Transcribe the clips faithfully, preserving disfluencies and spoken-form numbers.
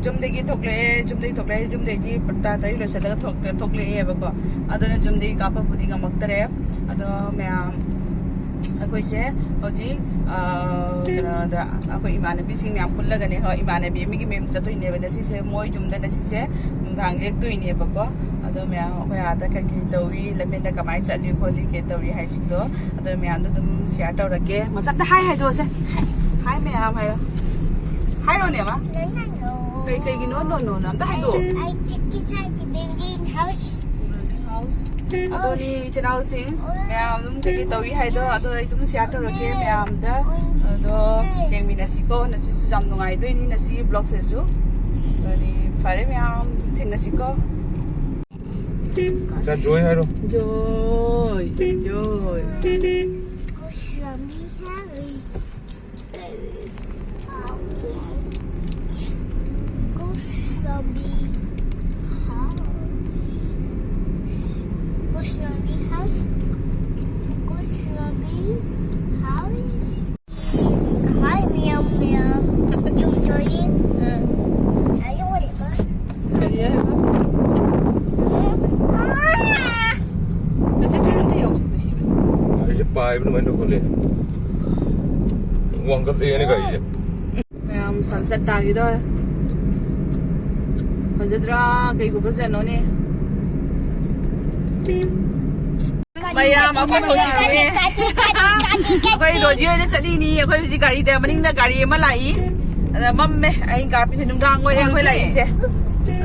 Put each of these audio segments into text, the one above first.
ꯌꯨꯝꯗꯒꯤ ꯊꯣꯛꯂꯛꯑꯦ, ꯌꯨꯝꯗꯒꯤ ꯊꯣꯛꯂꯛꯑꯦ, ꯌꯨꯝꯗꯒꯤꯗꯤ ꯇꯥ ꯇꯔꯤ ꯂꯣꯏꯁꯤꯜꯂꯒ ꯊꯣꯛ-, ꯊꯣꯛꯂꯛꯑꯦꯕꯀꯣ꯫ ꯑꯗꯨꯅ ꯌꯨꯝꯗꯒꯤ ꯀꯥꯞꯄꯕꯨꯗꯤ ꯉꯝꯃꯛꯇꯔꯦ꯫ ꯑꯗꯣ ꯃꯌꯥꯝ, ꯑꯩꯈꯣꯏꯁꯦ ꯍꯧꯖꯤꯛ, ꯑ, ꯀꯩꯅꯣꯗ, ꯑꯩꯈꯣꯏ ꯏꯃꯥꯟꯅꯕꯤꯁꯤꯡ ꯃꯌꯥꯝ ꯄꯨꯜꯂꯒꯅꯦ, ꯍꯣꯏ, ꯏꯃꯥꯟꯅꯕꯤ ꯑꯃꯒꯤ ꯃꯌꯨꯝ ꯆꯠꯇꯣꯏꯅꯦꯕ ꯉꯁꯤꯁꯦ, ꯃꯣꯏ ꯌꯨꯝꯗ ꯉꯁꯤꯁꯦ ꯅꯨꯡꯗꯥꯡ ꯂꯦꯛꯇꯣꯏꯅꯦꯕꯀꯣ꯫ ꯑꯗꯣ ꯃꯌꯥꯝ ꯑꯩꯈꯣꯏ ꯑꯥꯗ ꯀꯔꯤ ꯀꯔꯤ ꯇꯧꯏ, ꯂꯝꯕꯦꯟꯗ ꯀꯃꯥꯏꯅ ꯆꯠꯂꯤ ꯈꯣꯠꯂꯤ, ꯀꯩ ꯇꯧꯔꯤ ꯍꯥꯏꯁꯤꯡꯗꯣ ꯑꯗꯣ ꯃꯌꯥꯝꯗ ꯑꯗꯨꯝ share ꯇꯧꯔꯛꯀꯦ꯫ ꯃꯆꯥ ꯑꯝꯇ hi ꯍꯥꯏꯗꯣꯛꯑꯁꯦ꯫ Hi ꯃꯌꯥꯝ ꯍꯥꯏꯔꯣ꯫ ꯍꯥꯏꯔꯣꯅꯦ, ꯑꯃ꯫ ꯀꯩ, ꯀꯩꯒꯤꯅꯣ? No, no, no, ꯑꯝꯇ ꯍꯥꯏꯗꯣꯛꯑꯣ꯫ ꯑꯩ ꯆꯤꯛꯀꯤ ꯁꯥꯏꯗꯤ building house꯫ House꯫ ꯑꯗꯨꯅꯤ ꯏꯆꯤꯟ ꯏꯅꯥꯎꯁꯤꯡ ꯃꯌꯥꯝ ꯑꯗꯨꯝ ꯀꯩꯀꯩ ꯇꯧꯏ ꯍꯥꯏꯗꯣ ꯑꯗꯣ ꯑꯩ ꯑꯗꯨꯝ share ꯇꯧꯔꯛꯀꯦ ꯃꯌꯥꯝꯗ꯫ ꯑꯗꯣ ꯌꯦꯡꯃꯤꯟꯅꯁꯤꯀꯣ꯫ ꯉꯁꯤꯁꯨ ꯌꯥꯝ ꯅꯨꯡꯉꯥꯏꯗꯣꯏꯅꯤ ꯉꯁꯤꯒꯤ vlogꯁꯤꯁꯨ꯫ ꯑꯗꯨꯗꯤ ꯐꯔꯦ ꯃꯌꯥꯝ, ꯊꯦꯡꯅꯁꯤꯀꯣ꯫ ꯆꯥ ꯖꯣꯏ ꯍꯥꯏꯔꯣ꯫ ꯖꯣꯏ, ꯖꯣꯏ꯫ Goswami house. Goswami house. Goswami house. Hi, meow, meow. ꯌꯨꯝꯗꯣꯏ꯫ ꯑ꯫ ꯑꯩ ꯑꯣꯏꯔꯦꯀꯣ꯫ ꯀꯔꯤ ꯍꯥꯏꯕ? ꯑꯥ! ꯃꯁꯛꯁꯦ ꯑꯝꯇ ꯌꯦꯡꯉꯨ, ꯅꯨꯡꯁꯤꯕ꯫ ꯒꯥꯔꯤꯁꯦ ꯄꯥꯏꯕ ꯑꯗꯨꯃꯥꯏꯅ ꯇꯧꯈꯠꯂꯦ꯫ ꯋꯥꯡꯈꯠꯂꯛꯑꯦꯅꯦ ꯒꯥꯔꯤꯁꯦ꯫ ꯃꯌꯥꯝ sunset ꯇꯥꯈꯤꯗꯧꯔꯦ꯫ ꯐꯖꯗ꯭ꯔꯥ? ꯀꯩ ꯈꯨꯐꯖꯅꯣꯅꯦ꯫ ꯃꯌꯥꯝ ꯑꯩꯈꯣꯏ ꯍꯧꯖꯤꯛꯅꯦ꯫ ꯑꯩꯈꯣꯏ ꯔꯣꯖꯤ ꯍꯣꯏꯗ ꯆꯠꯂꯤꯅꯤ꯫ ꯑꯩꯈꯣꯏ ꯍꯧꯖꯤꯛ ꯒꯥꯔꯤꯗ ꯃꯅꯤꯡꯗ ꯒꯥꯔꯤ ꯑꯃ ꯂꯥꯛꯏ꯫ ꯑꯗ ꯃꯝꯃꯦ꯫ ꯑꯩꯅ ꯀꯥꯞꯄꯤꯁꯦ ꯅꯨꯡꯗꯥꯡ ꯑꯣꯏꯔꯦ ꯑꯩꯈꯣꯏ ꯂꯥꯛꯏꯁꯦ꯫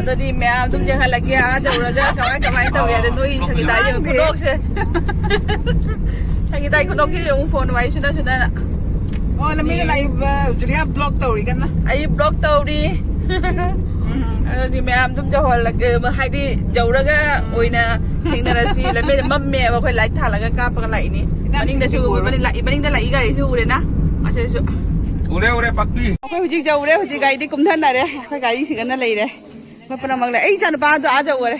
ꯑꯗꯨꯗꯤ ꯃꯌꯥꯝ ꯑꯗꯨꯝ ꯌꯦꯡꯍꯜꯂꯛꯀꯦ꯫ ꯑꯥ ꯌꯧꯔꯒ ꯀꯃꯥꯏ ꯀꯃꯥꯏꯅ ꯇꯧꯔꯤ ꯑꯗ ꯅꯣꯏ ꯁꯪꯒꯤꯇꯥꯒꯤ ꯈꯨꯅꯣꯛꯁꯦ꯫ ꯁꯪꯒꯤꯇꯥꯒꯤ ꯈꯨꯅꯣꯛꯁꯦ ꯌꯦꯡꯉꯨ ꯐꯣꯟ ꯋꯥꯔꯤ ꯁꯨꯅ ꯁꯨꯅ꯫ ꯑꯣ, ꯂꯝꯕꯤꯗ ꯂꯥꯛꯏꯕ ꯖꯨꯂꯤꯌꯥ vlog ꯇꯧꯔꯤ ꯀꯟꯅ꯫ ꯑꯩ vlog ꯇꯧꯔꯤ꯫ ꯎꯝ꯫ ꯑꯗꯨꯗꯤ ꯃꯌꯥꯝ ꯑꯗꯨꯝ ꯌꯧꯍꯜꯂꯒꯦ, ꯍꯥꯏꯗꯤ ꯌꯧꯔꯒ ꯑꯣꯏꯅ ꯊꯦꯡꯅꯔꯁꯤ꯫ ꯂꯝꯕꯤꯗ ꯃꯝꯃꯦꯕ, ꯑꯩꯈꯣꯏ light ꯊꯥꯜꯂꯒ ꯀꯥꯞꯄꯒ ꯂꯥꯛꯏꯅꯤ꯫ ꯏꯆꯥ ꯃꯅꯤꯡꯗꯁꯨ ꯅꯨꯄꯤꯁꯤꯡ ꯎꯕ, ꯑꯣꯏꯔꯣ꯫ ꯃꯅꯤꯡ ꯂꯥꯛꯏ, ꯃꯅꯤꯡꯗ ꯂꯥꯛꯏ ꯒꯥꯔꯤꯁꯨ ꯎꯔꯦꯅ꯫ ꯑꯁꯤꯁꯨ꯫ ꯎꯔꯦ, ꯎꯔꯦ, ꯄꯥꯛꯄꯤ꯫ ꯑꯩꯈꯣꯏ ꯍꯧꯖꯤꯛ ꯌꯧꯔꯦ, ꯍꯧꯖꯤꯛ ꯒꯥꯔꯤꯗꯤ ꯀꯨꯝꯊꯅꯔꯦ꯫ ꯑꯩꯈꯣꯏ ꯒꯥꯔꯤꯁꯤꯒꯅ ꯂꯩꯔꯦ꯫ ꯑꯩꯈꯣꯏ ꯄꯨꯝꯅꯃꯛ ꯂꯩ꯫ ꯑꯩ ꯏꯆꯥ ꯅꯨꯄꯥꯗꯣ ꯑꯥ ꯌꯧꯈꯔꯦ꯫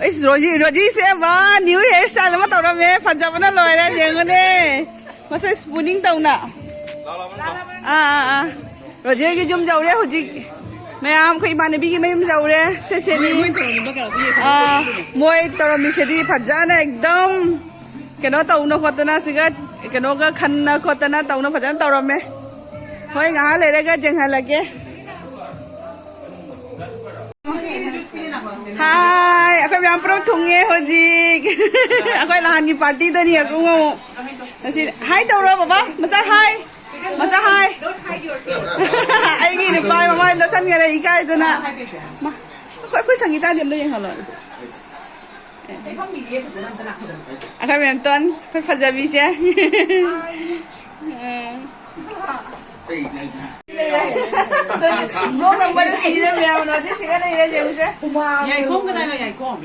ꯑꯩꯁ, ꯔꯣꯖꯤ, ꯔꯣꯖꯤꯁꯦ ꯕꯥ, new hair style ꯑꯃ ꯇꯧꯔꯝꯃꯦ꯫ ꯐꯖꯕꯅ ꯂꯣꯏꯔꯦ, ꯌꯦꯡꯉꯨꯅꯦ꯫ ꯃꯁꯛ spooning ꯇꯧꯅ꯫ ꯑꯥ, ꯑꯥ, ꯑꯥ꯫ ꯔꯣꯖꯦꯒꯤ ꯌꯨꯝ ꯌꯧꯔꯦ ꯍꯧꯖꯤꯛ꯫ ꯃꯌꯥꯝ ꯑꯩꯈꯣꯏ ꯏꯃꯥꯟꯅꯕꯤꯒꯤ ꯃꯌꯨꯝ ꯌꯧꯔꯦ꯫ ꯁꯦ, ꯁꯦꯅꯤ꯫ ꯃꯣꯏ ꯇꯧꯔꯝꯕ ꯀꯩꯅꯣꯁꯦ ꯌꯦꯡꯁꯦ꯫ ꯑꯥ, ꯃꯣꯏ ꯇꯧꯔꯝꯃꯤꯁꯤꯗꯤ ꯐꯖꯅ ꯑꯦꯛꯗꯝ ꯀꯩꯅꯣ ꯇꯧꯅ ꯈꯣꯠꯇꯅ ꯁꯤꯒ ꯀꯩꯅꯣꯒ ꯈꯟꯅ ꯈꯣꯠꯇꯅ ꯇꯧꯅ ꯐꯖꯅ ꯇꯧꯔꯝꯃꯦ꯫ ꯍꯣꯏ, ꯉꯥꯏꯍꯥꯛ ꯂꯩꯔꯒ ꯌꯦꯡꯍꯜꯂꯒꯦ꯫ ꯍꯥꯏ, ꯑꯩꯈꯣꯏ ꯃꯌꯥꯝ ꯄꯨꯂꯞ ꯊꯨꯡꯉꯦ ꯍꯧꯖꯤꯛ꯫ ꯑꯩꯈꯣꯏ ꯅꯍꯥꯟꯒꯤ ꯄꯥꯔꯇꯤꯗꯅꯤ ꯑꯀꯨꯡ ꯑꯃꯨꯛ꯫ ꯉꯁꯤ ꯍꯥꯏ ꯇꯧꯔꯣ ꯕꯕꯥ, ꯃꯆꯥ ꯍꯥꯏ꯫ ꯃꯆꯥ ꯍꯥꯏ꯫ ꯑꯩꯒꯤ ꯅꯨꯄꯥ ꯃꯃꯥꯏ ꯂꯣꯠꯁꯟꯈꯔꯦ ꯏꯀꯥꯏꯗꯅ꯫ ꯃꯥ, ꯑꯩꯈꯣꯏ, ꯑꯩꯈꯣꯏ ꯁꯪꯒꯤꯇꯥꯗꯤ ꯑꯝꯇ ꯌꯦꯡꯍꯜꯂꯣ꯫ ꯑꯩꯈꯣꯏ ꯃꯦꯝꯇꯣꯟ, ꯑꯩꯈꯣꯏ ꯐꯖꯕꯤꯁꯦ꯫ ꯕ꯭ꯂꯣꯛ ꯅꯝꯕꯔꯗ ꯁꯤꯔꯦ ꯃꯌꯥꯝ, ꯍꯧꯖꯤꯛ ꯁꯤꯒ ꯂꯩꯔꯦ ꯌꯦꯡꯉꯨꯁꯦ꯫ ꯌꯥꯏꯈꯣꯝ ꯀꯗꯥꯏꯅꯣ, ꯌꯥꯏꯈꯣꯝ?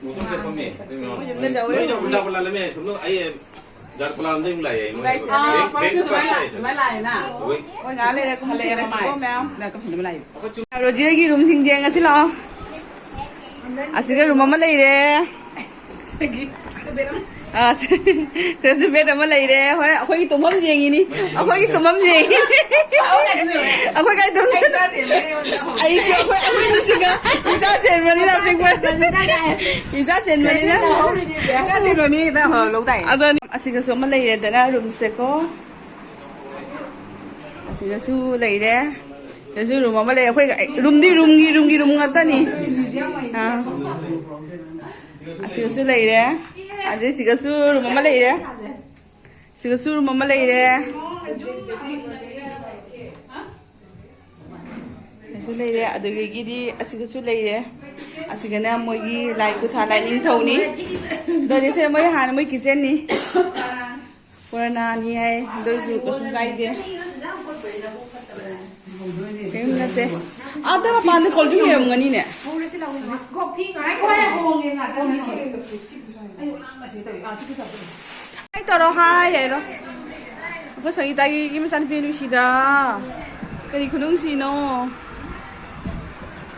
ꯃꯣꯏ ꯌꯨꯝꯗ ꯌꯧꯔꯦ꯫ ꯅꯣꯏꯅ ꯎꯜꯇꯥ ꯄꯨꯜꯇꯥ ꯂꯝꯃꯦ, ꯁꯨꯝ ꯑꯩ ꯖꯥꯠ ꯄꯨꯂꯥꯟꯗ ꯑꯃꯨꯛ ꯂꯥꯛꯑꯦ, ꯅꯣꯏ ꯑꯥ, ꯕꯦꯡ, ꯐꯥꯔꯁ ꯕꯦꯡ ꯑꯗꯨꯃꯥꯏꯅ, ꯄꯥꯁ ꯑꯗꯨꯃꯥꯏꯅ ꯂꯥꯛꯑꯦꯅ꯫ ꯍꯣꯏ꯫ ꯍꯣꯏ, ꯉꯥꯏꯍꯥꯛ ꯂꯩꯔ ꯍꯜꯂꯛꯑꯦ ꯀꯨꯝꯊꯔꯁꯤꯀꯣ ꯃꯃꯥꯏ꯫ ꯃꯌꯥꯝ꯫ ꯅꯪ ꯀꯝ ꯁꯨꯝꯗ ꯂꯥꯛꯏ? ꯔꯣꯖꯤꯒꯤ ꯔꯨꯝꯁꯤꯡ ꯌꯦꯡꯉꯁꯤ ꯂꯥꯛꯑꯣ꯫ ꯑꯁꯤꯒ ꯔꯨꯝ ꯑꯃ ꯂꯩꯔꯦ꯫ ꯑ, ꯁꯤꯗꯁꯨ ꯕꯦꯠ ꯑꯃ ꯂꯩꯔꯦ꯫ ꯍꯣꯏ, ꯑꯩꯈꯣꯏꯒꯤ ꯇꯨꯝꯐꯝ ꯌꯦꯡꯉꯤꯅꯤ꯫ ꯑꯩꯈꯣꯏꯒꯤ ꯇꯨꯝꯐꯝ ꯌꯦꯡꯉꯤ꯫ ꯑꯩꯈꯣꯏ ꯀꯥꯏ ꯇꯨꯝꯗꯣꯏꯅꯣ? ꯑꯩꯁꯨ ꯑꯩꯈꯣꯏ, ꯑꯩꯈꯣꯏ ꯅꯨꯄꯤꯁꯤꯒ ꯏꯆꯥ ꯆꯦꯟꯕꯅꯤꯅ ꯑꯄꯤꯛꯄ꯫ ꯏꯆꯥ ꯆꯦꯟꯕꯅꯤꯅ꯫ ꯏꯆꯥ ꯆꯦꯟꯕ ꯃꯤ ꯈꯤꯇꯪ ꯂꯧꯗꯥꯏ? ꯑꯗꯣ ꯑꯁꯤꯒꯁꯨ ꯑꯃ ꯂꯩꯔꯦꯗꯅ ꯔꯨꯝꯁꯦꯀꯣ꯫ ꯑꯁꯤꯗꯁꯨ ꯂꯩꯔꯦ꯫ ꯁꯤꯗꯁꯨ ꯔꯨꯝ ꯑꯃ ꯂꯩ꯫ ꯑꯩꯈꯣꯏ ꯔꯨꯝꯗꯤ ꯔꯨꯝꯒꯤ, ꯔꯨꯝꯒꯤ ꯔꯨꯝ ꯉꯥꯛꯇꯅꯤ꯫ ꯑꯥ꯫ ꯑꯁꯤꯗꯁꯨ ꯂꯩꯔꯦ꯫ ꯑꯗꯩ ꯁꯤꯗꯁꯨ ꯔꯨꯝ ꯑꯃ ꯂꯩꯔꯦ꯫ ꯁꯤꯗꯁꯨ ꯔꯨꯝ ꯑꯃ ꯂꯩꯔꯦ꯫ ꯑꯁꯤꯁꯨ ꯂꯩꯔꯦ꯫ ꯑꯗꯨꯗꯒꯤꯗꯤ ꯑꯁꯤꯗꯁꯨ ꯂꯩꯔꯦ꯫ ꯑꯁꯤꯒꯅ ꯃꯣꯏꯒꯤ ꯂꯥꯏ ꯀꯨꯊꯥ ꯂꯥꯏꯅꯤꯡꯊꯧꯅꯤ꯫ ꯑꯗꯨꯗꯤ ꯁꯦ ꯃꯣꯏ ꯍꯥꯟꯅ ꯃꯣꯏ ꯀꯤꯠꯆꯟꯅꯤ꯫ ꯀꯣꯔꯣꯅꯥꯅꯤ ꯍꯥꯏ, ꯑꯗꯨ ꯑꯣꯏꯔꯁꯨ ꯀꯩꯁꯨꯝ ꯀꯥꯏꯗꯦ꯫ ꯀꯔꯤꯝ ꯅꯠꯇꯦ꯫ ꯑꯥꯗ ꯃꯄꯥꯟꯗ ꯀꯣꯜ ꯗ꯭ꯔꯤꯡ ꯂꯩꯔꯝꯒꯅꯤꯅꯦ꯫ ꯍꯥꯏ ꯇꯧꯔꯣ, ꯍꯥꯏ ꯍꯥꯏꯔꯣ꯫ ꯑꯩꯈꯣꯏ ꯁꯪꯒꯤꯇꯥꯒꯤ ꯃꯆꯥꯅꯨꯄꯤ ꯅꯨꯡꯁꯤꯗ꯫ ꯀꯔꯤ ꯈꯨꯅꯨꯡꯁꯤꯅꯣ꯫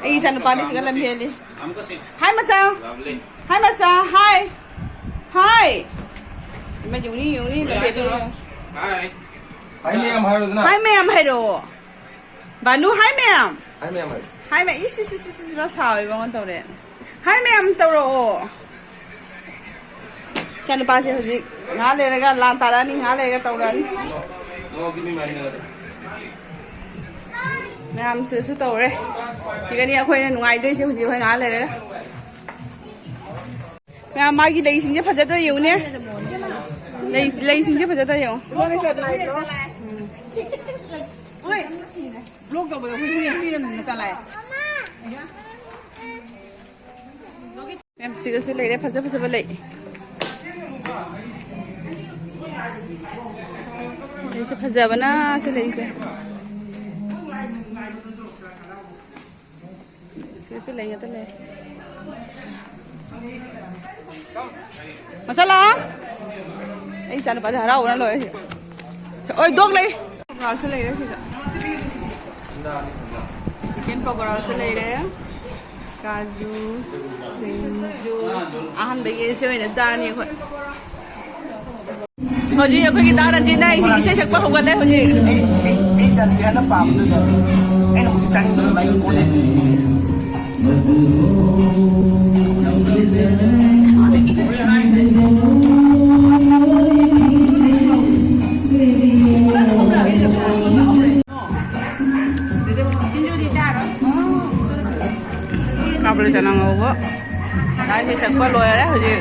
ꯑꯩ ꯏꯆꯥꯅꯨꯄꯥꯅꯤ ꯁꯤꯒ ꯂꯝ ꯍꯦꯜꯂꯤ꯫ ꯍꯥꯏ ꯃꯆꯥ꯫ ꯍꯥꯏ ꯃꯆꯥ, ꯍꯥꯏ꯫ ꯍꯥꯏ꯫ ꯏꯃꯥ, ꯌꯦꯡꯉꯨꯅꯤ, ꯌꯦꯡꯉꯨꯅꯤ, ꯂꯝ ꯍꯦꯜꯂꯤ ꯌꯦꯡꯉꯨ꯫ ꯍꯥꯏ꯫ ꯍꯥꯏ ꯃꯌꯥꯝ ꯍꯥꯏꯔꯣꯗꯅ꯫ ꯍꯥꯏ ꯃꯌꯥꯝ ꯍꯥꯏꯔꯛꯑꯣ꯫ ꯕꯥꯅꯨ, ꯍꯥꯏ ꯃꯌꯥꯝ꯫ ꯍꯥꯏ ꯃꯌꯥꯝ ꯍꯥꯏꯔꯣ꯫ ꯍꯥꯏ ꯃꯌꯥꯝ꯫ ꯏꯁ, ꯏꯁ, ꯏꯁ, ꯏꯁ, ꯏꯁ, ꯃꯥ ꯁꯥꯎꯔꯤꯕ ꯑꯃ ꯇꯧꯔꯦ꯫ ꯍꯥꯏ ꯃꯌꯥꯝ ꯇꯧꯔꯛꯑꯣ꯫ ꯏꯆꯥꯅꯨꯄꯥꯁꯦ ꯍꯧꯖꯤꯛ ꯉꯥꯏꯍꯥꯛ ꯂꯩꯔꯒ ꯂꯥꯟ ꯇꯥꯔꯛꯑꯅꯤ, ꯉꯥꯏꯍꯥꯛ ꯂꯩꯔꯒ ꯇꯧꯔꯛꯑꯅꯤ꯫ ꯃꯌꯥꯝꯁꯤꯗꯁꯨ ꯇꯧꯔꯦ꯫ ꯁꯤꯒꯅꯤ ꯑꯩꯈꯣꯏꯅ ꯅꯨꯡꯉꯥꯏꯗꯣꯏꯁꯦ ꯍꯧꯖꯤꯛ, ꯍꯣꯏ, ꯉꯥꯏꯍꯥꯛ ꯂꯩꯔꯒ꯫ ꯃꯌꯥꯝ, ꯃꯥꯒꯤ ꯂꯩꯁꯤꯡꯁꯦ ꯐꯖꯗ꯭ꯔꯥ ꯌꯦꯡꯉꯨꯅꯦ꯫ ꯂꯩ, ꯂꯩꯁꯤꯡꯁꯦ ꯐꯖꯗ꯭ꯔꯥ ꯌꯦꯡꯉꯨ꯫ ꯎꯝ꯫ ꯕ꯭ꯂꯣꯛ ꯇꯧꯕꯗꯣ ꯑꯩꯈꯣꯏ ꯍꯨꯏ ꯍꯨꯏꯅ ꯅꯆꯥ ꯂꯥꯛꯑꯦ꯫ ꯃꯌꯥꯝ, ꯁꯤꯒꯁꯨ ꯂꯩꯔꯦ, ꯐꯖ ꯐꯖꯕ ꯂꯩ꯫ ꯂꯩꯁꯦ ꯐꯖꯕꯅ ꯁꯤ ꯂꯩꯁꯦ꯫ ꯁꯤꯁꯨ ꯂꯩ, ꯑꯇ ꯂꯩ꯫ ꯃꯆꯥ ꯂꯥꯛꯑꯣ꯫ ꯑꯩ ꯏꯆꯥꯅꯨꯄꯥꯁꯦ ꯍꯔꯥꯎꯕꯅ ꯂꯣꯏꯔꯦ꯫ ꯑꯣꯏ, ꯗꯣꯛ ꯂꯩ꯫ ꯄꯀꯣꯔꯥꯁꯨ ꯂꯩꯔꯦ ꯁꯤꯗ꯫ ꯆꯤꯀꯟ ꯄꯀꯣꯔꯥꯁꯨ ꯂꯩꯔꯦ꯫ ꯀꯥꯖꯨ, ꯁꯤꯡꯖꯨ꯫ ꯑꯍꯥꯟꯕꯒꯤ ꯑꯩꯁꯦ ꯑꯣꯏꯅ ꯆꯥꯔꯅꯤ ꯑꯩꯈꯣꯏ꯫ ꯍꯧꯖꯤꯛ ꯑꯩꯈꯣꯏꯒꯤ ꯗꯥ ꯔꯟꯖꯤꯠꯅ ꯏꯁꯩ ꯁꯛꯄ ꯍꯧꯒꯠꯂꯦ ꯍꯧꯖꯤꯛ꯫ ꯑꯩ, ꯑꯩ, ꯑꯩ ꯆꯥꯅꯤꯡꯗꯦ, ꯍꯥꯟꯅ ꯄꯥꯝꯕꯗꯨꯗ ꯑꯩꯅ ꯍꯧꯖꯤꯛ ꯆꯥꯅꯤꯡꯗꯕ ꯂꯥꯏ ꯀꯣꯟꯅ꯫ ꯀꯥꯕꯨꯂꯤ ꯆꯅꯥ ꯉꯧꯕ꯫ ꯗꯥ ꯏꯁꯩ ꯁꯛꯄ ꯂꯣꯏꯔꯦ ꯍꯧꯖꯤꯛ꯫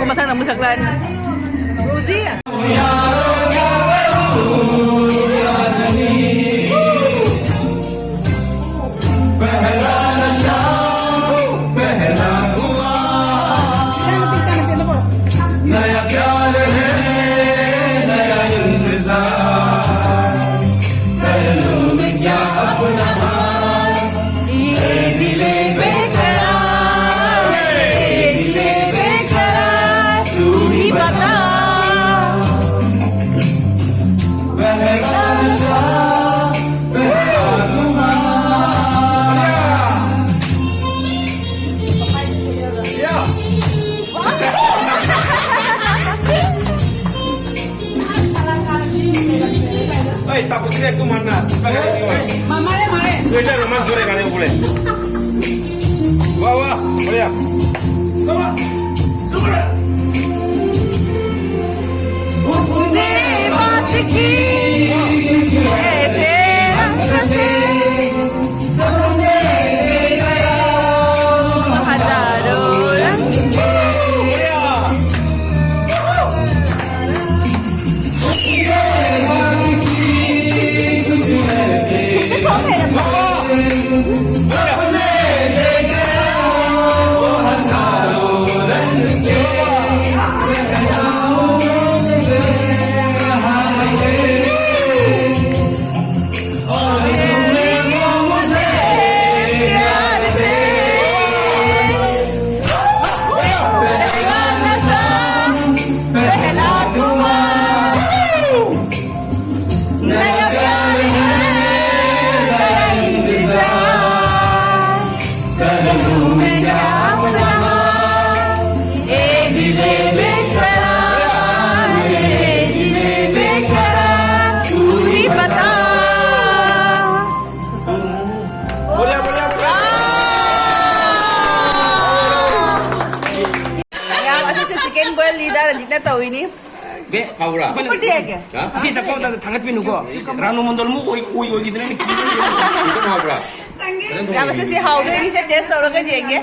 ꯃꯊꯪꯗ ꯑꯃꯨꯛ ꯁꯛꯂꯛꯑꯅꯤ꯫ Tú eres la más fuerte que hay, güey. Guau, guau, guau. ꯃꯌꯥꯝ ꯑꯁꯤꯁꯦ ꯆꯤꯀꯦꯟ ꯕꯣꯏꯜ ꯂꯤꯗꯔ ꯔꯟꯖꯤꯠꯅ ꯇꯧꯔꯤꯅꯤ꯫ ꯕꯦ, ꯍꯥꯎꯕ꯭ꯔꯥ? ꯎꯄꯔ ꯗꯤꯌꯥ ꯀꯌꯥ? ꯍꯥ? ꯑꯁꯤ ꯆꯥꯛꯈꯥꯎꯗ ꯊꯥꯡꯒꯠꯄꯤꯅꯨꯀꯣ꯫ ꯔꯥꯅꯨ ꯃꯟꯗꯜꯃꯨꯛ ꯑꯣꯏ-, ꯑꯣꯏ-, ꯑꯣꯏꯈꯤꯗꯅ ꯑꯩꯅ ꯀꯤꯕ ꯂꯩꯔꯦ꯫ ꯌꯥꯝ ꯍꯥꯎꯕ꯭ꯔꯥ? ꯌꯥꯝ ꯑꯁꯤꯁꯤ ꯍꯥꯎꯗꯣꯏꯅꯤ, ꯁꯦ ꯇꯦꯁ ꯇꯧꯔꯒ ꯌꯦꯡꯒꯦ꯫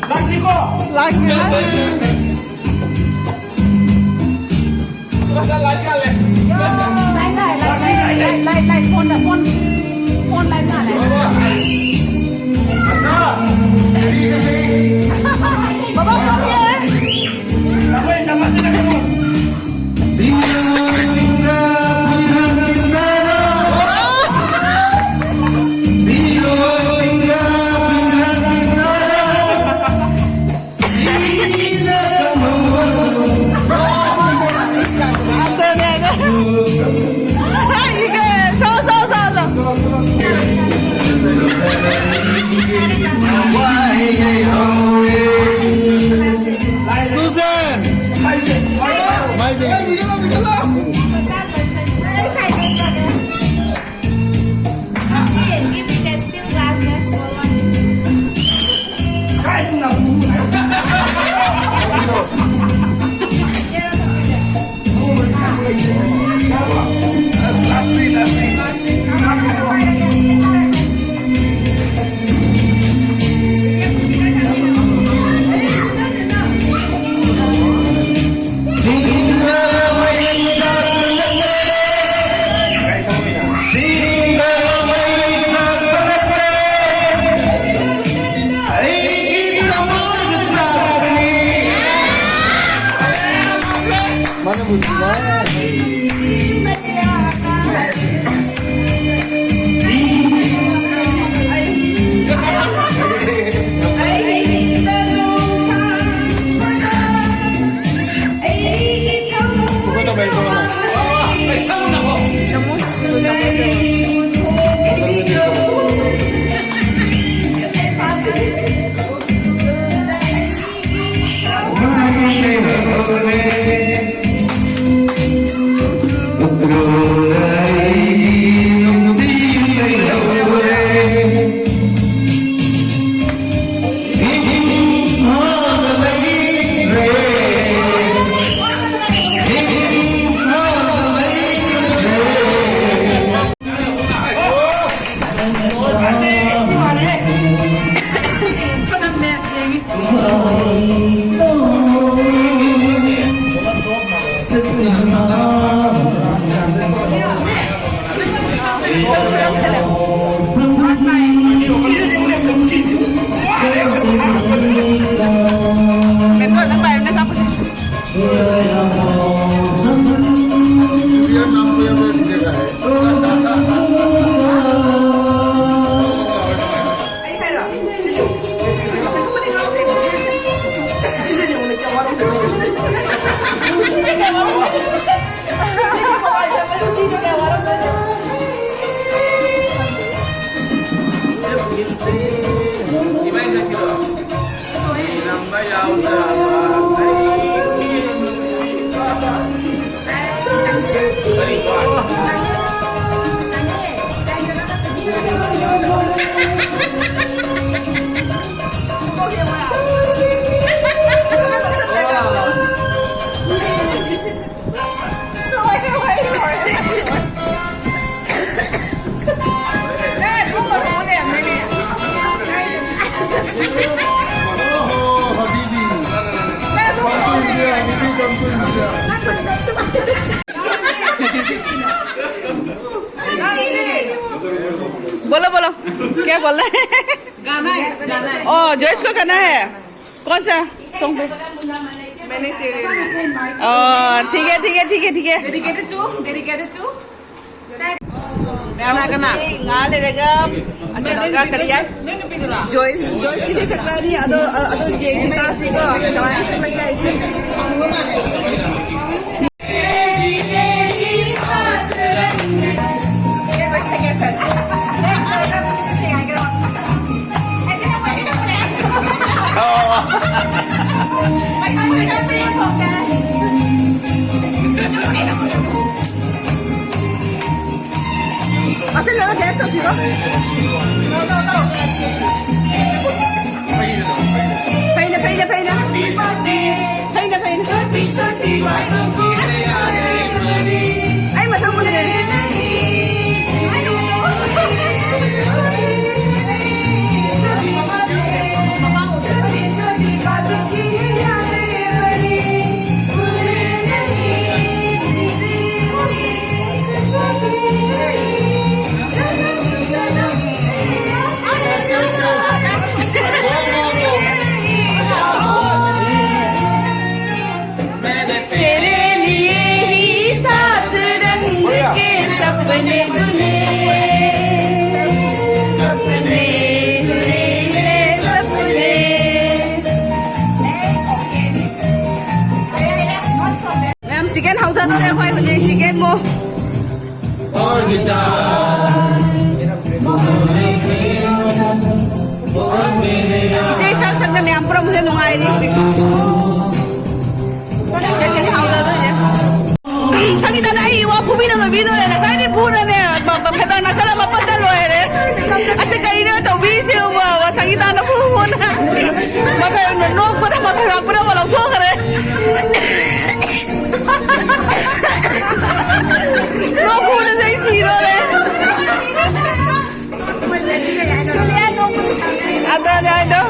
ꯂꯥꯛꯇ꯭ꯔꯤꯀꯣ? ꯂꯥꯛꯇ꯭ꯔꯤ, ꯂꯥꯛꯇ꯭ꯔꯤ꯫ ꯂꯥꯛ ꯂꯥꯛ ꯂꯥꯛ ꯂꯥꯛ꯫ ꯂꯥꯛ ꯂꯥꯛ ꯂꯥꯛ ꯂꯥꯛ ꯂꯥꯛ꯫ ꯐꯣꯟꯗ ꯐꯣꯟ ꯐꯣꯟ ꯂꯥꯛ ꯂꯥꯛ ꯂꯥꯛ꯫ ꯕꯥꯕꯥ ꯀꯞꯄꯦ꯫ ꯅꯈꯣꯏ ꯅꯃꯥꯟꯅꯕ ꯀꯩꯅꯣ꯫ Susan! My baby. Give me the steel glass, that's the one. बोलो, बोलो, क्या बोलना है? गाना है, गाना है। ओ, जोइश को करना है। कौन सा सॉन्ग पे? मैंने तेरे लिए। ओ, ठीक है, ठीक है, ठीक है, ठीक है। Dedicated to, dedicated to. ꯀꯅꯥ, ꯀꯅꯥ? ꯉꯥꯏꯍꯥꯛ ꯂꯩꯔꯒ ꯀꯩꯅꯣꯒ ꯀꯔꯤ ꯍꯥꯏ? ꯅꯣꯏ ꯅꯨꯄꯤꯗꯨꯔꯣ? ꯖꯣꯏꯁ, ꯖꯣꯏꯁ ꯏꯁꯩ ꯁꯛꯂꯛꯑꯅꯤ꯫ ꯑꯗꯣ, ꯑ-, ꯑꯗꯣ ꯌꯦꯡꯁꯤ, ꯇꯥꯁꯤꯀꯣ, ꯀꯃꯥꯏꯅ ꯁꯛꯂꯛꯀꯦ ꯍꯥꯏꯁꯦ꯫ ꯉꯥꯛꯇꯪ ꯂꯩꯔꯒ dance ꯇꯧꯁꯤꯀꯣ꯫ ꯐꯩꯅꯦ, ꯐꯩꯅꯦ, ꯐꯩꯅꯦ꯫ ꯐꯩꯅꯦ, ꯐꯩꯅꯦ꯫ Chicken ꯍꯧꯖꯗꯣꯔꯦ ꯑꯩꯈꯣꯏ ꯍꯧꯖꯤꯛ chicken ꯃꯨꯛ꯫ ꯏꯁꯩ ꯁꯛ ꯁꯛꯅ ꯃꯌꯥꯝ ꯄꯨꯔꯝꯕꯁꯦ ꯅꯨꯡꯉꯥꯏꯔꯤ꯫ ꯁꯤꯗꯤ ꯍꯧꯖꯗꯣꯏꯅꯦ꯫ ꯁꯪꯒꯤꯇꯥꯅ ꯑꯩ ꯏꯋꯥ ꯐꯨꯕꯤꯅ ꯂꯣꯏꯕꯤꯗꯣꯔꯦ꯫ ꯉꯁꯥꯏꯗꯤ ꯐꯨꯔꯅꯦ꯫ ꯃ-, ꯃ-, ꯐꯦꯕꯥꯛ ꯅꯥꯀꯜꯂ ꯃꯄꯠꯇ ꯂꯣꯏꯔꯦ꯫ ꯑꯁꯤ ꯀꯩꯅꯣ ꯇꯧꯕꯤꯁꯤꯕꯣ? ꯁꯪꯒꯤꯇꯥꯅ ꯐꯨ ꯐꯨꯅ꯫ ꯃꯐꯦ-, ꯅꯣꯛꯄꯗ ꯃꯐꯦꯕꯥꯛ ꯄꯨꯝꯅꯃꯛ ꯂꯧꯊꯣꯛꯈ꯭ꯔꯦ꯫ ꯅꯣꯛ ꯈꯨꯕꯗꯁꯨ ꯑꯩ ꯁꯤꯗꯣꯔꯦ꯫ ꯑꯗꯨꯅꯦ ꯍꯥꯏꯗꯣ꯫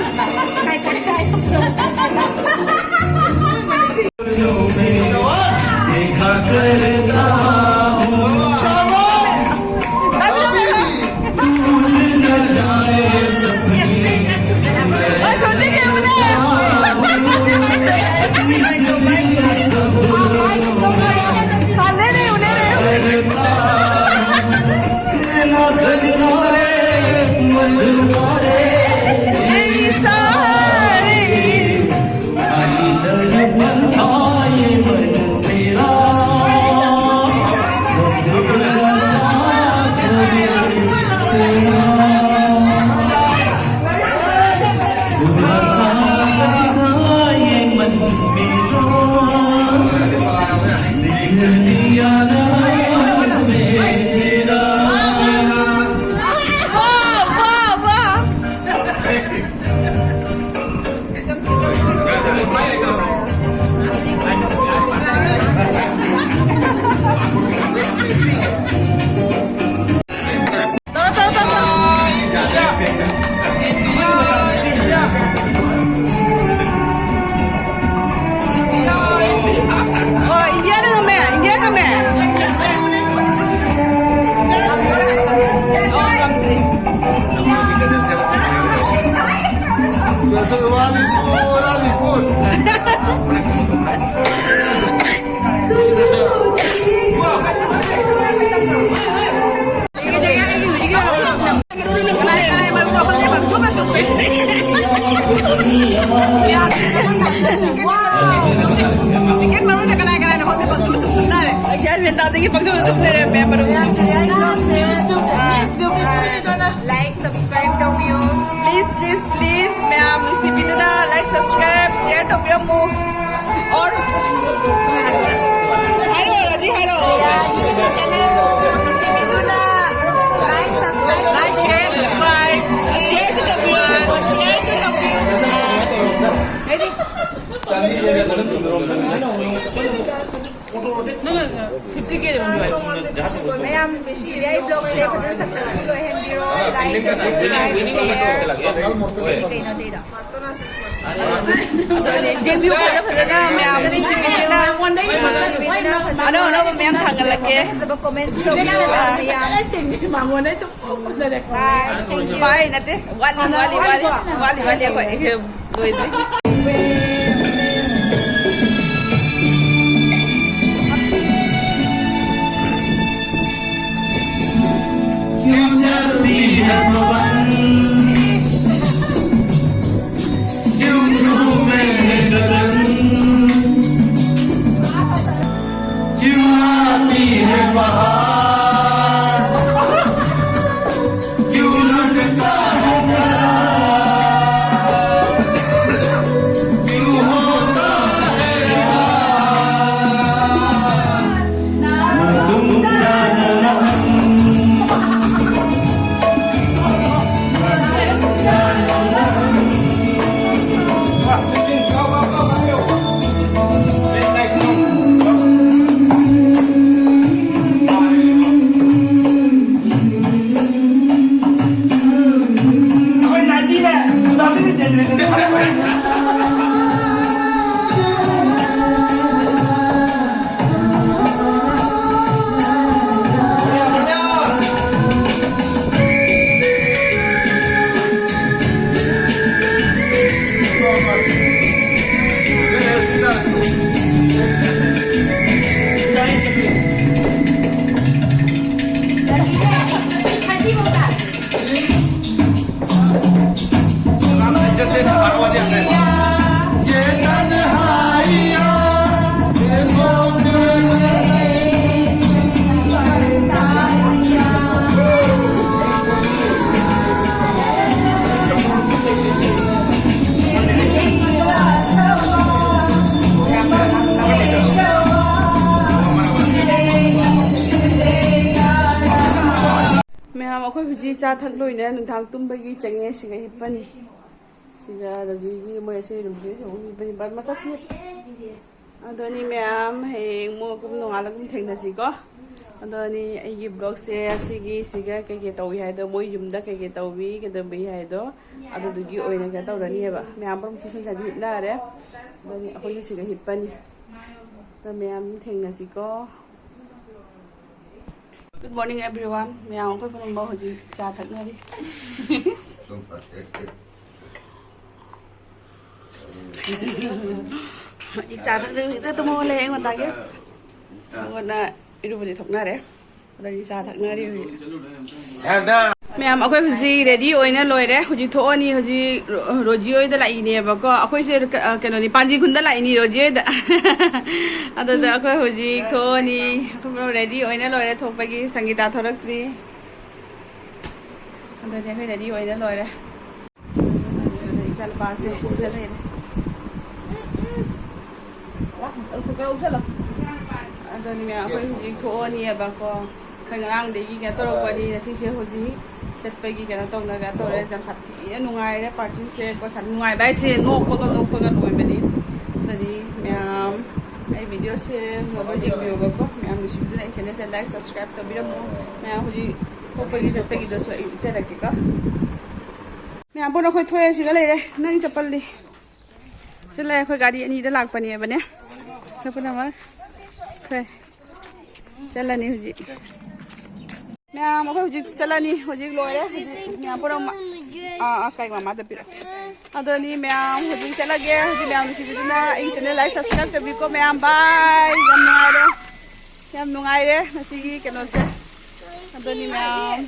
Chicken ꯃꯔꯨꯗ ꯀꯅꯥ ꯀꯅꯥꯅ ꯍꯣꯠꯂꯤ? ꯑꯗꯒꯤ ꯄꯪꯖꯧ ꯖꯧ ꯂꯩꯔꯝꯃꯦ ꯃꯔꯨꯞ꯫ ꯃꯌꯥꯝ ꯀꯔꯤ ꯍꯥꯏꯅꯣ? Like, subscribe ꯇꯧꯕꯤꯌꯨ꯫ Please, please, please, ꯃꯌꯥꯝ ꯅꯨꯡꯁꯤꯕꯤꯗꯨꯅ like, subscribe, share ꯇꯧꯕꯤꯔꯝꯃꯨ꯫ Or ꯍꯥꯏꯔꯛꯑꯣ, ꯔꯥꯖꯤ, ꯍꯥꯏꯔꯛꯑꯣ꯫ ꯌꯥꯒꯤ channel ꯅꯨꯡꯁꯤꯕꯤꯗꯨꯅ like, subscribe, like, share, subscribe, share ꯁꯨ ꯇꯧꯕꯤꯌꯨ꯫ Share ꯁꯨ ꯇꯧꯕꯤꯌꯨ꯫ Ready? ꯃꯌꯥꯝ ꯅꯨꯡꯁꯤꯕꯤꯔꯦ, ꯑꯩ vlog ꯁꯦ ꯐꯖꯅ successful ꯑꯣꯏꯍꯟꯕꯤꯔꯣ꯫ Like, subscribe, share꯫ ꯀꯩꯅꯣ ꯑꯇꯩꯗꯣ꯫ ꯑꯗꯨꯅꯦ, ꯖꯦ ꯕꯤ ꯌꯨ ꯐꯖ ꯐꯖꯅ ꯃꯌꯥꯝ ꯅꯨꯡꯁꯤꯕꯤꯗꯨꯅ ꯑꯅꯧ ꯑꯅꯧꯕ ꯃꯌꯥꯝ ꯊꯥꯒꯠꯂꯛꯀꯦ꯫ ꯐꯖꯕ comments ꯇꯧꯕꯤꯌꯨ꯫ ꯃꯌꯥꯝ꯫ ꯃꯉꯣꯟꯗ ꯁꯨꯝ Bye, thank you꯫ Bye ꯅꯠꯇꯦ, ꯋꯥꯠꯂꯤ, ꯋꯥꯠꯂꯤ, ꯋꯥꯠꯂꯤ, ꯋꯥꯠꯂꯤ, ꯋꯥꯠꯂꯤ, ꯑꯩꯈꯣꯏ ꯂꯣꯏꯗ꯭ꯔꯤ꯫ क्यों चलती है पवन, क्यों झूमे है गगन, क्यों आती है बहार, क्यों लगता है करार, ꯆꯥ ꯊꯛ ꯂꯣꯏꯅ ꯅꯨꯡꯗꯥꯡ ꯇꯨꯝꯕꯒꯤ ꯆꯪꯉꯦ꯫ ꯁꯤꯒ ꯍꯤꯞꯄꯅꯤ꯫ ꯁꯤꯒ ꯔꯣꯖꯤꯒꯤ ꯃꯣꯏ ꯑꯁꯤ ꯔꯨꯝꯁꯤꯗ ꯁꯨꯝ ꯍꯤꯞꯄꯅꯤ꯫ ꯕꯠ ꯃꯆꯥꯁꯤ꯫ ꯑꯗꯨꯅꯤ ꯃꯌꯥꯝ, ꯍꯌꯦꯡ ꯑꯃꯨꯛ ꯑꯗꯨꯝ ꯅꯣꯡꯉꯥꯜꯂꯒ ꯑꯗꯨꯝ ꯊꯦꯡꯅꯁꯤꯀꯣ꯫ ꯑꯗꯨꯅꯤ ꯑꯩꯒꯤ ꯕ꯭ꯂꯣꯛꯁꯦ ꯑꯁꯤꯒꯤ ꯁꯤꯒ ꯀꯩꯀꯩ ꯇꯧꯏ ꯍꯥꯏꯗꯣ, ꯃꯣꯏ ꯌꯨꯝꯗ ꯀꯩꯀꯩ ꯇꯧꯏ ꯀꯩꯗꯧꯕꯤ ꯍꯥꯏꯗꯣ, ꯑꯗꯨꯗꯨꯒꯤ ꯑꯣꯏꯅ ꯀꯩꯅꯣ ꯇꯧꯔꯅꯤꯕ꯫ ꯃꯌꯥꯝ ꯄꯨꯝ ꯁꯤ ꯁꯟꯁꯥꯗꯤ ꯍꯤꯞꯅꯔꯦ꯫ ꯑꯗꯨꯅꯤ ꯑꯩꯈꯣꯏꯁꯨ ꯁꯤꯗ ꯍꯤꯞꯄꯅꯤ꯫ ꯑꯗꯣ ꯃꯌꯥꯝ ꯑꯗꯨꯝ ꯊꯦꯡꯅꯁꯤꯀꯣ꯫ Good morning everyone. ꯃꯌꯥꯝ ꯑꯩꯈꯣꯏ ꯄꯨꯝꯅꯃꯛ ꯍꯧꯖꯤꯛ ꯆꯥ ꯊꯛꯅꯔꯤ꯫ ꯏ ꯆꯥ ꯊꯛꯅꯔꯤ꯫ ꯍꯦꯛꯇ ꯇꯨꯝꯍꯧ ꯂꯩ ꯑꯩꯉꯣꯟꯗꯒꯤ꯫ ꯑꯩꯉꯣꯟꯗ ꯏꯔꯨꯕꯗꯤ ꯊꯣꯛꯅꯔꯦ꯫ ꯑꯗꯒꯤ ꯆꯥ ꯊꯛꯅꯔꯤ ꯍꯧꯖꯤꯛ꯫ ꯃꯌꯥꯝ ꯑꯩꯈꯣꯏ ꯍꯧꯖꯤꯛ ꯔꯦꯗꯤ ꯑꯣꯏꯅ ꯂꯣꯏꯔꯦ꯫ ꯍꯧꯖꯤꯛ ꯊꯣꯛꯑꯅꯤ꯫ ꯍꯧꯖꯤꯛ ꯔꯣ-, ꯔꯣꯖꯤ ꯍꯣꯏꯗ ꯂꯥꯛꯏꯅꯦꯕꯀꯣ꯫ ꯑꯩꯈꯣꯏꯁꯦ ꯀ-, ꯑ, ꯀꯩꯅꯣꯅꯤ, ꯄꯥꯟꯖꯤ ꯈꯨꯟꯗ ꯂꯥꯛꯏꯅꯤ ꯔꯣꯖꯤ ꯍꯣꯏꯗ꯫ ꯑꯗꯨꯗ ꯑꯩꯈꯣꯏ ꯍꯧꯖꯤꯛ ꯊꯣꯛꯑꯅꯤ꯫ ꯑꯩꯈꯣꯏ ꯄꯨꯂꯞ ꯔꯦꯗꯤ ꯑꯣꯏꯅ ꯂꯣꯏꯔꯦ ꯊꯣꯛꯄꯒꯤ꯫ ꯁꯪꯒꯤꯇꯥ ꯊꯣꯛꯂꯛꯇ꯭ꯔꯤ꯫ ꯑꯗꯨꯗꯤ ꯑꯩꯈꯣꯏ ꯔꯦꯗꯤ ꯑꯣꯏꯅ ꯂꯣꯏꯔꯦ꯫ ꯏꯆꯥꯅꯨꯄꯥꯁꯦ ꯁꯤꯗ ꯂꯩꯔꯦ꯫ ꯂꯥꯎ, ꯀꯨꯀꯔ ꯂꯧꯁꯜꯂꯣ꯫ ꯑꯗꯨꯅꯤ ꯃꯌꯥꯝ, ꯑꯩꯈꯣꯏ ꯍꯧꯖꯤꯛ ꯊꯣꯛꯑꯅꯤꯕꯀꯣ꯫ ꯑꯩꯈꯣꯏ ꯉꯔꯥꯡꯗꯒꯤ ꯀꯩꯅꯣ ꯇꯧꯔꯛꯄꯅꯤ, ꯉꯁꯤꯁꯦ ꯍꯧꯖꯤꯛ ꯆꯠꯄꯒꯤ ꯀꯩꯅꯣ ꯇꯧꯅ ꯀꯩꯅꯣ ꯇꯧꯔꯦ꯫ ꯌꯥꯝ ꯁꯥꯊꯤꯅ ꯅꯨꯡꯉꯥꯏꯔꯦ ꯄꯥꯔꯇꯤꯁꯦ ꯀꯣ꯫ ꯁꯥ-, ꯅꯨꯡꯉꯥꯏꯕ ꯍꯥꯏꯁꯦ ꯅꯣꯛꯄꯒ ꯅꯣꯛꯄꯒ ꯂꯣꯏꯕꯅꯤ꯫ ꯑꯗꯨꯗꯤ ꯃꯌꯥꯝ, ꯑꯩ ꯚꯤꯗꯤꯑꯣꯁꯦ ꯂꯣꯏꯕ ꯌꯦꯡꯕꯤꯌꯣꯕꯀꯣ꯫ ꯃꯌꯥꯝ ꯅꯨꯡꯁꯤꯕꯤꯗꯨꯅ ꯑꯩ ꯆꯦꯅꯦꯜꯁꯦ ꯂꯥꯏꯛ, ꯁꯕꯁꯀ꯭ꯔꯥꯏꯕ ꯇꯧꯕꯤꯔꯝꯃꯣ꯫ ꯃꯌꯥꯝ ꯍꯧꯖꯤꯛ ꯊꯣꯛꯄꯒꯤ ꯆꯠꯄꯒꯤꯗꯁꯨ ꯑꯩ ꯎꯠꯆꯔꯛꯀꯦꯀꯣ꯫ ꯃꯌꯥꯝ ꯄꯨꯟꯅ ꯑꯩꯈꯣꯏ ꯊꯣꯛꯑꯦ꯫ ꯁꯤꯒ ꯂꯩꯔꯦ ꯅꯪ ꯆꯄꯜꯗꯤ꯫ ꯁꯤ ꯂꯩ, ꯑꯩꯈꯣꯏ ꯒꯥꯔꯤ ꯑꯅꯤꯗ ꯂꯥꯛꯄꯅꯦꯕꯅꯦ꯫ ꯑꯩꯈꯣꯏ ꯄꯨꯝꯅꯃꯛ ꯊꯣꯛꯑꯦ꯫ ꯆꯠꯂꯅꯤ ꯍꯧꯖꯤꯛ꯫ ꯃꯌꯥꯝ ꯑꯩꯈꯣꯏ ꯍꯧꯖꯤꯛ ꯆꯠꯂꯅꯤ꯫ ꯍꯧꯖꯤꯛ ꯂꯣꯏꯔꯦ꯫ ꯍꯧꯖꯤꯛ ꯃꯌꯥꯝ ꯄꯨꯝꯅꯃꯛ, ꯑꯥ, ꯑꯥ, ꯀꯩ ꯃꯃꯥꯗ ꯄꯤꯔꯛꯑꯣ꯫ ꯑꯗꯨꯅꯤ ꯃꯌꯥꯝ ꯍꯧꯖꯤꯛ ꯆꯠꯂꯒꯦ꯫ ꯍꯧꯖꯤꯛ ꯃꯌꯥꯝ ꯅꯨꯡꯁꯤꯕꯤꯗꯨꯅ ꯑꯩꯒꯤ ꯆꯦꯅꯦꯜ ꯂꯥꯏꯛ ꯁꯕꯁꯀ꯭ꯔꯥꯏꯕ ꯇꯧꯕꯤꯀꯣ ꯃꯌꯥꯝ꯫ ꯕꯥꯏ꯫ ꯌꯥꯝ ꯅꯨꯡꯉꯥꯏꯔꯦ꯫ ꯌꯥꯝ ꯅꯨꯡꯉꯥꯏꯔꯦ ꯉꯁꯤꯒꯤ ꯀꯩꯅꯣꯁꯦ꯫ ꯑꯗꯨꯅꯤ ꯃꯌꯥꯝ꯫